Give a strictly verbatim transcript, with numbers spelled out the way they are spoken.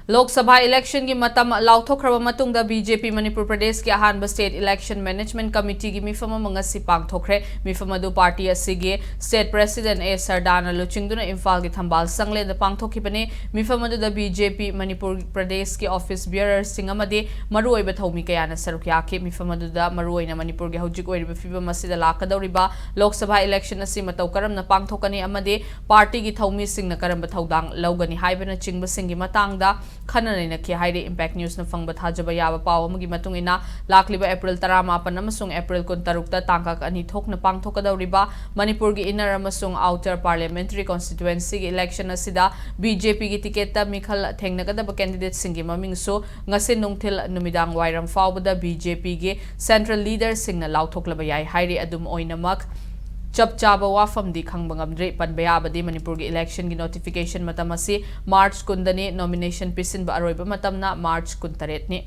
ꯂꯣꯛ ꯁꯚꯥ ꯏꯂꯦꯛꯁꯟꯒꯤ ꯃꯇꯝ ꯂꯥꯎꯊꯣꯛꯈ꯭ꯔꯕ ꯃꯇꯨꯡꯗ B J ꯄꯤ ꯃꯅꯤꯄꯨꯔ ꯄ꯭ꯔꯗꯦꯁꯀꯤ ꯑꯍꯥꯟꯕ ꯁ꯭ꯇꯦꯠ ꯏꯂꯦꯛꯁꯟ ꯃꯦꯅꯦꯖꯃꯦꯟꯠ ꯀꯃꯤꯇꯤꯒꯤ ꯃꯤꯐꯝ ꯑꯃ ꯉꯁꯤ ꯄꯥꯡꯊꯣꯛꯈ꯭ꯔꯦ꯫ ꯃꯤꯐꯝ ꯑꯗꯨ ꯄꯥꯔꯇꯤ ꯑꯁꯤꯒꯤ ꯁ꯭ꯇꯦꯠ ꯄ꯭ꯔꯦꯁꯤꯗꯦꯟꯠ ꯑꯦ ꯁꯔꯗꯥꯅ ꯂꯨꯆꯤꯡꯗꯨꯅ ꯏꯝꯐꯥꯜꯒꯤ ꯊꯝꯕꯥꯜ ꯁꯪꯂꯦꯟꯗ ꯄꯥꯡꯊꯣꯛꯈꯤꯕꯅꯤ꯫ ꯃꯤꯐꯝ ꯑꯗꯨꯗ ꯕꯤ ꯖꯦ ꯄꯤ ꯃꯅꯤꯄꯨꯔ ꯄ꯭ꯔꯗꯦꯁꯀꯤ ꯑꯣꯐꯤꯁ ꯕꯤꯌꯔꯔꯁꯤꯡ ꯑꯃꯗꯤ ꯃꯔꯨꯑꯣꯏꯕ ꯊꯧꯃꯤ ꯀꯌꯥꯅ ꯁꯔꯨꯛ ꯌꯥꯈꯤ꯫ ꯃꯤꯐꯝ ꯑꯗꯨꯗ ꯃꯔꯨꯑꯣꯏꯅ ꯃꯅꯤꯄꯨꯔꯒꯤ ꯍꯧꯖꯤꯛ ꯑꯣꯏꯔꯤꯕ ꯐꯤꯕꯝ ꯑꯁꯤꯗ ꯂꯥꯛꯀꯗꯧꯔꯤꯕ ꯂꯣꯛ ꯁꯚꯥ ꯏꯂꯦꯛꯁꯟ ꯑꯁꯤ ꯃꯇꯧ ꯀꯔꯝꯅ ꯄꯥꯡꯊꯣꯛꯀꯅꯤ ꯑꯃꯗꯤ ꯄꯥꯔꯇꯤꯒꯤ ꯊꯧꯃꯤꯁꯤꯡꯅ ꯀꯔꯝꯕ ꯊꯧꯗꯥꯡ ꯂꯧꯒꯅꯤ ꯍꯥꯏꯕꯅꯆꯤꯡꯕꯁꯤꯡꯒꯤ ꯃꯇꯥꯡꯗ ꯈꯟꯅ ꯅꯩꯅꯈꯤ ꯍꯥꯏꯔꯤ꯫ ꯏꯝꯄꯦꯛ ꯅ꯭ꯌꯨꯁꯅ ꯐꯪꯕ ꯊꯥꯖꯕ ꯌꯥꯕ ꯄꯥꯎ ꯑꯃꯒꯤ ꯃꯇꯨꯡ ꯏꯟꯅ, ꯂꯥꯛꯂꯤꯕ ꯑꯦꯄ꯭ꯔꯤꯜ ꯇꯔꯥꯃꯥꯄꯟ ꯑꯃꯁꯨꯡ ꯑꯦꯄ꯭ꯔꯤꯜ ꯀꯨꯟꯇꯔꯨꯛꯇ ꯇꯥꯡꯀꯛ ꯑꯅꯤ ꯊꯣꯛꯅ ꯄꯥꯡꯊꯣꯛꯀꯗꯧꯔꯤꯕ ꯃꯅꯤꯄꯨꯔꯒꯤ ꯏꯟꯅꯔ ꯑꯃꯁꯨꯡ ꯑꯥꯎꯇꯔ ꯄꯥꯔꯂꯤꯌꯥꯃꯦꯟꯇꯔꯤ ꯀꯣꯟꯁꯇꯤꯇ꯭ꯋꯦꯟꯁꯤꯒꯤ ꯏꯂꯦꯛꯁꯟ ꯑꯁꯤꯗ ꯕꯤ ꯖꯦ ꯄꯤꯒꯤ ꯇꯤꯀꯦꯠꯇ ꯃꯤꯈꯜ ꯊꯦꯡꯅꯒꯗꯕ ꯀꯦꯟꯗꯤꯗꯦꯠꯁꯤꯡꯒꯤ ꯃꯃꯤꯡꯁꯨ ꯉꯁꯤ ꯅꯨꯡꯊꯤꯜ ꯅꯨꯃꯤꯗꯥꯡ ꯋꯥꯏꯔꯝ ꯐꯥꯎꯕꯗ ꯕꯤ ꯖꯦ ꯄꯤꯒꯤ ꯁꯦꯟꯇ꯭ꯔꯦꯜ ꯂꯤꯗꯔꯁꯤꯡꯅ ꯂꯥꯎꯊꯣꯛꯂꯕ ꯌꯥꯏ ꯍꯥꯏꯔꯤ꯫ ꯑꯗꯨꯝ ꯑꯣꯏꯅꯃꯛ, ꯆꯞ ꯆꯥꯕ ꯋꯥꯐꯝꯗꯤ ꯈꯪꯕ ꯉꯝꯗ꯭ꯔꯤ꯫ ꯄꯟꯕ ꯌꯥꯕꯗꯤ ꯃꯅꯤꯄꯨꯔꯒꯤ ꯏꯂꯦꯛꯁꯟꯒꯤ ꯅꯣꯇꯤꯐꯤꯀꯦꯁꯟ ꯃꯇꯝ ꯑꯁꯤ ꯃꯥꯔꯆ ꯀꯨꯟꯗꯅꯤ꯫ ꯅꯣꯃꯤꯅꯦꯁꯟ ꯄꯤꯁꯤꯟꯕ ꯑꯔꯣꯏꯕ ꯃꯇꯝꯅ ꯃꯥꯔꯆ ꯀꯨꯟꯇꯔꯦꯠꯅꯤ꯫